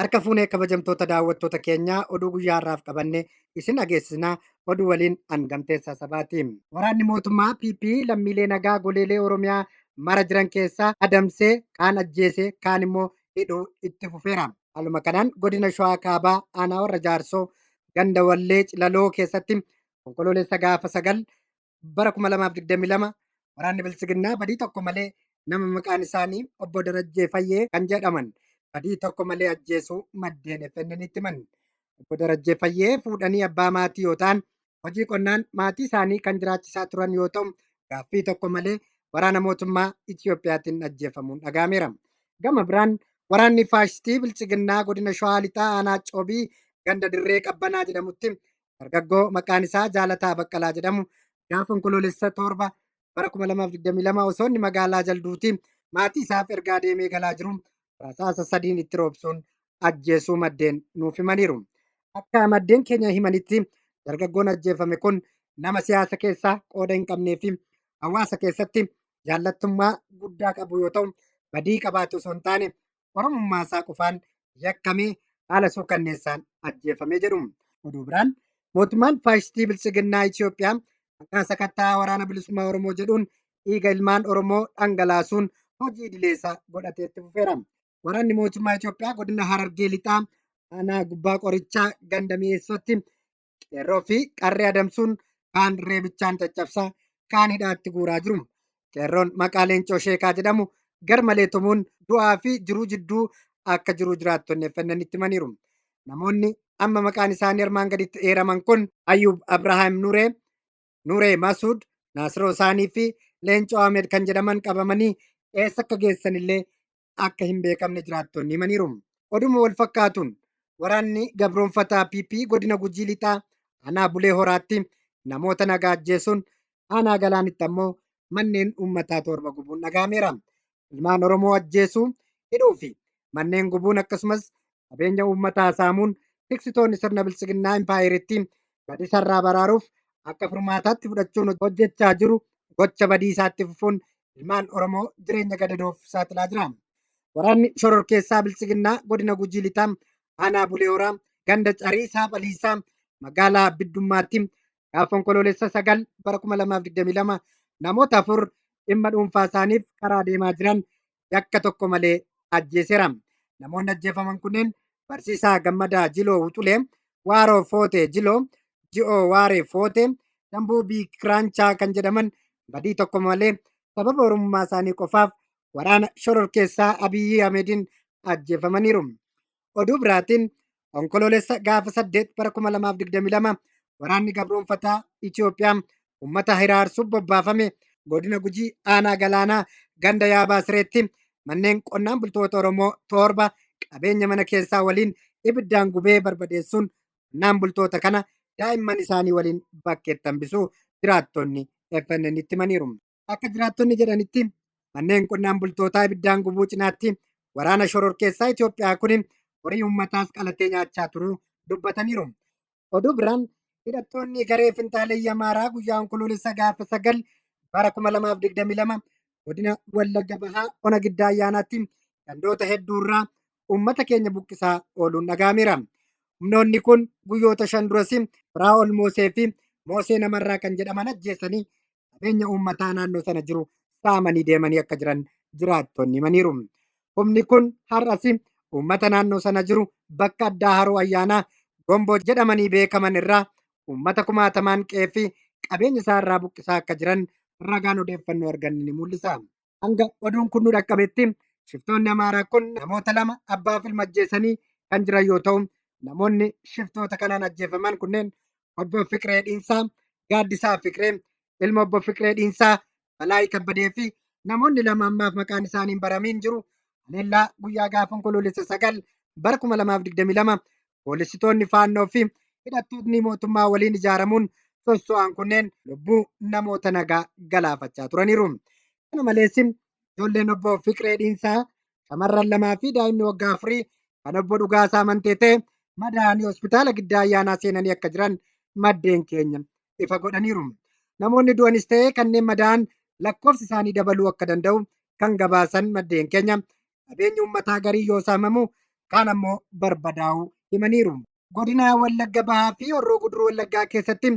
Harka fuunee kabajamtoota daawwattoota keenyaa oduu guyyaa har'aaf qabanne isin dhageessisnaa oduu waliin an Gamteessaa Sabaati. Waraanni mootummaa PP lammiilee nagaa goleelee Oromiyaa mara jiran keessaa adamsee kaan ajjeesee kaan immoo hidhuu itti fufeera. Haaluma kanaan godina Shawaa Kaabaa aanaa warra Jaarsoo ganda Wallee Cilaloo keessatti onkoloolessa gaafa 9 bara 2022 waraanni Biltsiginnaa badii tokko malee nama maqaan isaanii obbo Darajjee Fayyee kan jedhaman badii tokko malee ajjeesuu maddeen FNN'tti himan. Obbo Darajjee Fayyee fuudhanii abbaa maatii yoo ta'an hojii qonnaan maatii isaanii kan jiraachisaa turan yoo ta'u gaaffii tokko malee waraana mootummaa Itiyoophiyaatiin ajjeefamuun dhaga'ameera. Gama biraan waraanni faashistii Biltsiginnaa godina Shawaa Lixaa aanaa Coobii ganda Dirree Qabbanaa jedhamutti dargaggoo maqaan isaa Jaalataa Baqqalaa jedhamu gaafa onkoloolessa 7 bara 2022 osoo inni magaalaa Jalduutii maatii isaaf ergaa deemee galaa jiru rasaasa sadiin itti roobsuun ajjeesuu maddeen nuuf himaniiru. Akka maddeen keenya himanitti dargaggoon ajjeefame kun nama siyaasa keessaa qooda hin qabnee fi hawaasa keessatti jaallattummaa guddaa qabu yoo ta'u badii qabaate osoo hin taane Oromummaa isaa qofaan yakkamee haala suukanneessaan ajjeefame jedhu. Oduu biraan mootummaan faashistii Biltsiginnaa Itoophiyaa maqaa sakattaa waraana bilisummaa Oromoo jedhuun dhiiga ilmaan Oromoo dhangalaasuun hojii idileesaa godhatee itti fufeera. Waraanni mootummaa Itoophiyaa godina Harargee Lixaa aanaa gubbaa qorichaa ganda mi'eessootti qeerroo fi qarree adamsuun kaan reebichaan caccabsaa kaan hidhaatti guuraa jiru. Qeerroon maqaa Leencoo Sheekaa jedhamu garmalee tumuun du'aa fi jiruu jidduu akka jiru jiraattonni FNN'tti himaniiru. Namoonni amma maqaan isaanii armaan gaditti eeraman kun Ayyub Abrahaam Nuree, Nuree Masuud, Naasiroo Saanii fi Leencoo Ahmed kan jedhaman qabamanii eessa akka geessan illee akka hin beekamne jiraattonni himaniiru. Oduma wal fakkaatuun waraanni gabroonfataa PP godina Gujii Lixaa aanaa Bulee Horaatti namoota nagaa ajjeesuun aanaa Galaanitti ammoo manneen uummataa 7 gubuun dhaga'ameera. Ilmaan Oromoo ajjeesuu, hidhuu fi manneen gubuun akkasumas qabeenya uummataa saamuun tiksitoonni sirna biltsiginnaa impaayerittii badisarraa baraaruuf akka furmaataatti fudhachuun hojjechaa jiru gocha badiisaatti fufuun ilmaan Oromoo jireenya gadadoof saaxilaa jira. Waraanni shororkeessaa Biltsiginnaa godina Gujii Lixaa aanaa Bulee Horaa ganda Cariisaa Baliisaa magaalaa Biddummaatti gaafa onkoloolessa 9 bara 2022 namoota 4 dhimma dhuunfaa isaaniif karaa deemaa jiran yakka tokko malee ajjeeseera. Namoonni ajjeefaman kunneen Barsiisaa Gammadaa Jiloo Wuxulee, Waaroo Footee Jiloo, Ji'oo Waaree Footee, Dambuu Biikiraanchaa kan jedhaman badii tokko malee sababa Oromummaa isaanii qofaaf waraana shororkeessaa Abiyyi Ahmediin ajjeefamaniiru. Oduu biraatiin onkoloolessa gaafa 8 bara 2022 waraanni gabroonfataa Itoophiyaa uummata hiraarsuuf bobbaafame godina Gujii aanaa Galaanaa ganda Yaabaa Sireetti manneen qonnaan bultoota Oromoo 7 qabeenya mana keessaa waliin ibiddaan gubee barbadeessuun qonnaan bultoota kana daa'imman isaanii waliin bakkeetti hambisuu jiraattonni FNN'tti himaniiru. Akka jiraattonni jedhanitti manneen qonnaan bultootaa ibiddaan gubuu cinaatti waraana shororkeessaa Itoophiyaa kun horii uummataas qalatee nyaachaa turuu dubbataniiru. Oduu biraan hidhattoonni garee finxaaleyyii Amaaraa guyyaa onkoloolessa gaafa 9 bara 2022 godina Wallagga Bahaa ona Giddaa Ayyaanaatti gandoota hedduurraa uummata keenya buqqisaa ooluun dhaga'ameera. Humnoonni kun guyyoota 5 duras Firaa'ol Moosee fi Moosee Namarraa kan jedhaman ajjeesanii qabeenya uummataa naannoo sana jiru saamanii deemanii akka jiran jiraattonni himaniiru. Humni kun har'as uummata naannoo sana jiru bakka addaa Haroo Ayyaanaa Gomboo jedhamanii beekaman irraa uummata kumaatamaan qe'ee fi qabeenya isaa irraa buqqisaa akka jiran ragaan odeeffannoo arganne ni mul'isa. Hanga oduun kun nu dhaqqabetti shiftoonni Amaaraa kun namoota 2 abbaa fi ilma ajjeesanii kan jiran yoo ta'u, namoonni shiftoota kanaan ajjeefaman kunneen obbo Fiqiree Dhiinsaa, Gaaddisaa Fiqiree, ilma obbo Fiqiree Dhiinsaa, Balaayii Kabbadee fi namoonni 2 ammaaf maqaan isaanii hin baramiin jiru. Haleellaa guyyaa gaafa onkoloolessa 9 bara 2022 poolisitoonni faannoo fi hidhattootni mootummaa waliin ijaaramuun sosso'an kunneen lubbuu namoota nagaa galaafachaa turaniiru. Kana malees ijoolleen obbo Fiqiree Dhiinsaa shamarran 2 fi daa'imni waggaa 4 kan obbo Dhugaasaa Mantee ta'e madaa'anii hospitaala Giddaa Ayyaanaa seenanii akka jiran maddeen keenya ifa godhaniiru. Namoonni du'anis ta'ee kanneen madaa'an lakkoofsi isaanii dabaluu akka danda'u kan gabaasan maddeen keenya qabeenyi uummataa garii yoo saamamu kaan ammoo barbadaa'uu himaniiru. Godina Wallagga Bahaa fi Horroo Guduruu Wallaggaa keessatti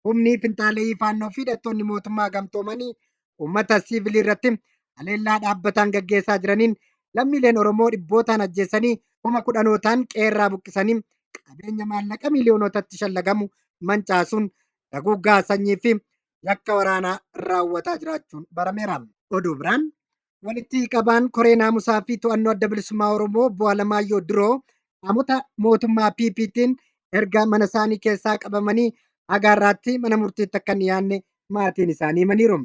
humni finxaaleeyyii Faannoo fi hidhattoonni mootummaa gamtoomanii uummata siivilii irratti haleellaa dhaabbataan gaggeessaa jiraniin lammiileen Oromoo dhibbootaan ajjeesanii kuma kudhanootaan qe'eerraa buqqisanii qabeenya maallaqa miiliyoonotatti shallagamu mancaasuun daguuggaa sanyii fi yakka waraanaa raawwataa jiraachuun barameera. Oduu biraan walitti qabaan koree naamusaa fi to'annoo adda bilisummaa Oromoo obbo Alamaayyoo Diroo qaamota mootummaa PPtiin erga mana isaanii keessaa qabamanii haga har'aatti mana murtiitti akka hin dhiyaanne maatiin isaanii himaniiru.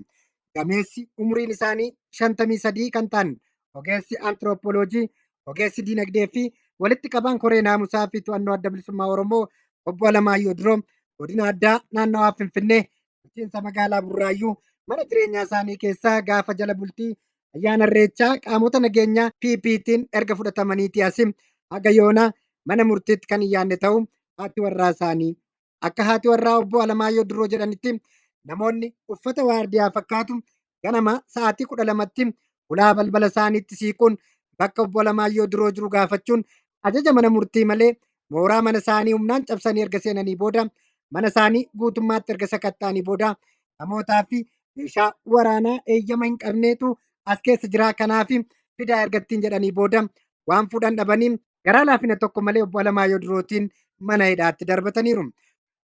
Gameessi umuriin isaanii 53 kan ta'an ogeessi antiroopooloojii, ogeessi diinagdee fi walitti qabaan koree naamusaa fi to'annoo adda bilisummaa Oromoo obbo Alamaayyoo Diroo godina addaa naannawaa Finfinnee bulchiinsa magaalaa Burraayyuu mana jireenyaa isaanii keessaa gaafa jala bultii ayyaana Irreechaa qaamota nageenyaa PPtiin erga fudhatamaniitii asi haga yoonaa mana murtiitti kan hin yaadne ta'uu haati warraa isaanii Akka haati warraa obbo Alamaayyoo Dirroo jedhanitti namoonni uffata waardiyaa fakkaatu ganama sa'aatii 12tti ulaa balbala isaaniitti siiquun bakka obbo Alamaayyoo Dirroo jiru gaafachuun ajaja mana murtii malee mooraa mana isaanii humnaan cabsanii erga seenanii booda mana isaanii guutummaatti erga sakatta'anii booda namootaa fi meeshaa waraanaa eeyyama hin qabneetu as keessa jira kanaaf fidaa erga ittiin jedhanii booda waan fuudhan dhabanii garaa laafina tokko malee obbo Alamaayyoo Dirrootiin mana hidhaatti darbataniiru.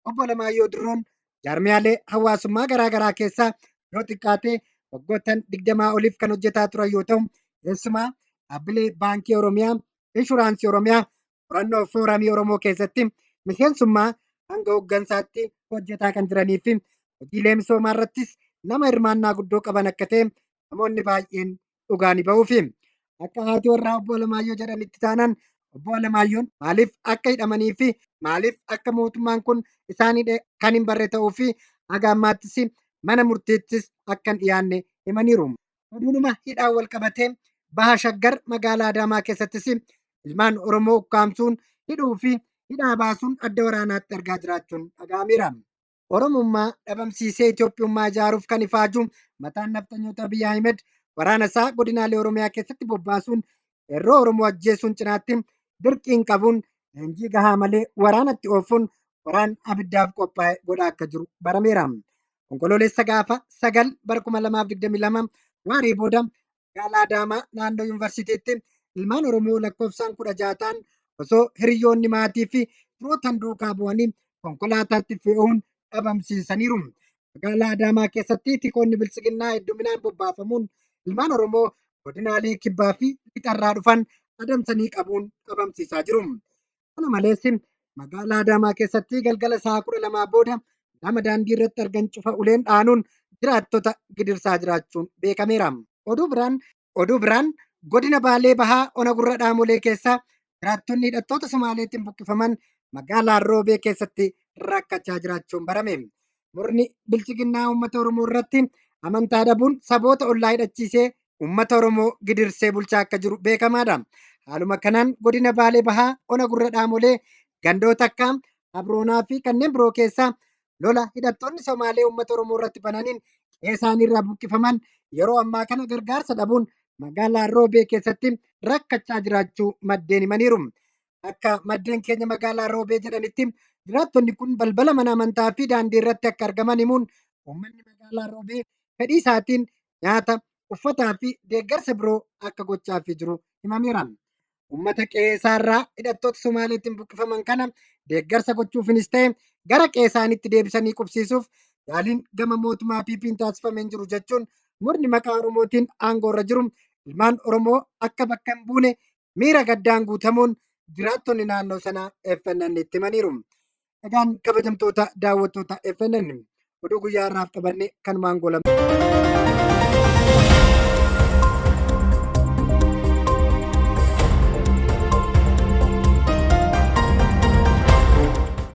Obbo Alamaayyoo Dirroon jaarmiyaalee hawaasummaa garaa garaa keessaa yoo xiqqaate waggoottan 20 oliif kan hojjetaa turan yoo ta'u, keessumaa dhaabbilee Baankii Oromiyaa, Inshuraansii Oromiyaa, qorannoo fooramii Oromoo keessatti miseensummaa hanga hooggansaatti hojjetaa kan jiranii fi hojiilee misoomaa irrattis nama hirmaannaa guddoo qaban akka ta'e namoonni baay'een dhugaa ni ba'uufi. Akka haati warraa obbo Alamaayyoo jedhanitti taanaan obbo Alamaayyoon maaliif akka hidhamanii fi maaliif akka mootummaan kun isaan hidhe kan hin barre ta'uu fi haga ammaattis mana murtiittis akka hin dhiyaanne himaniiru. Oduudhuma hidhaan wal qabatee Baha Shaggar magaalaa Adaamaa keessattis ilmaan Oromoo ukkaamsuun hidhuu fi hidhaa baasuun adda waraanaatti argaa jiraachuun dhaga'ameera. Oromummaa dhabamsiisee Itoophiyummaa ijaaruuf kan ifaaju mataan nafxanyoota Abiy Ahimed waraana isaa godinaalee Oromiyaa keessatti bobbaasuun qeerroo Oromoo ajjeesuun cinaatti dirqiin qabuun leenjii gahaa malee waraanatti oofuun waraan abiddaaf qophaa'e godhaa akka jiru barameera. Onkoloolessa gaafa 9 bara 2022 waaree booda magaalaa Adaamaa naannoo yuunivarsiitiitti ilmaan Oromoo lakkoofsaan 16 ta'an osoo hiriyoonni maatii fi firoottan duukaa bu'anii konkolaataatti fe'uun dhabamsiisaniiru. Magaalaa Adaamaa keessatti tikoonni biltsiginnaa hedduminaan bobbaafamuun ilmaan Oromoo godinaalee kibbaa fi lixarraa dhufan adamsanii qabuun dhabamsiisaa jiru. Kana malees magaalaa Adaamaa keessatti galgala sa'a 12 booda nama daandii irratti argan cufa uleen dhaanuun jiraattota gidirsaa jiraachuun beekameera. Oduu biraan Oduu biraan godina Baalee Bahaa ona Gurra Dhaamolee keessaa jiraattonni hidhattoota Somaaleetiin buqqifaman magaalaa Roobee keessatti rakkachaa jiraachuun barame. Murni bilchiginnaa uummata Oromoo irratti amantaa dhabuun saboota ollaa hidhachiisee uummata Oromoo gidirsee bulchaa akka jiru beekamaadha. Haaluma kanaan godina Baalee Bahaa ona Gurra Dhaamolee gandoota akka Abroonaa fi kanneen biroo keessaa lola hidhattoonni Somaalee uummata Oromoo irratti bananiin qe'ee isaanii irraa buqqifaman yeroo ammaa kana gargaarsa dhabuun magaalaa Roobee keessatti rakkachaa jiraachuu maddeen himaniiru. Akka maddeen keenya magaalaa Roobee jedhanitti jiraattonni kun balbala mana amantaa fi daandii irratti akka argaman himuun uummanni magaalaa Roobee fedhii isaatiin nyaata, uffataa fi deeggarsa biroo akka gochaafii jiru himameera. Uummata qe'ee isaarraa hidhattoota Somaaleetiin buqqifaman kana deeggarsa gochuufinis ta'e gara qe'ee isaaniitti deebisanii qubsiisuuf yaaliin gama mootummaa PP'n taasifamee hin jiru jechuun murni maqaa Oromootiin aangoorra jiru ilmaan Oromoo akka bakka hin buune miira gaddaan guutamuun jiraattonni naannoo sanaa FNN itti himaniiru. Egaan kabajamtoota daawwattoota FNN oduu guyyaa har'aaf qabanne kanumaan goolabna.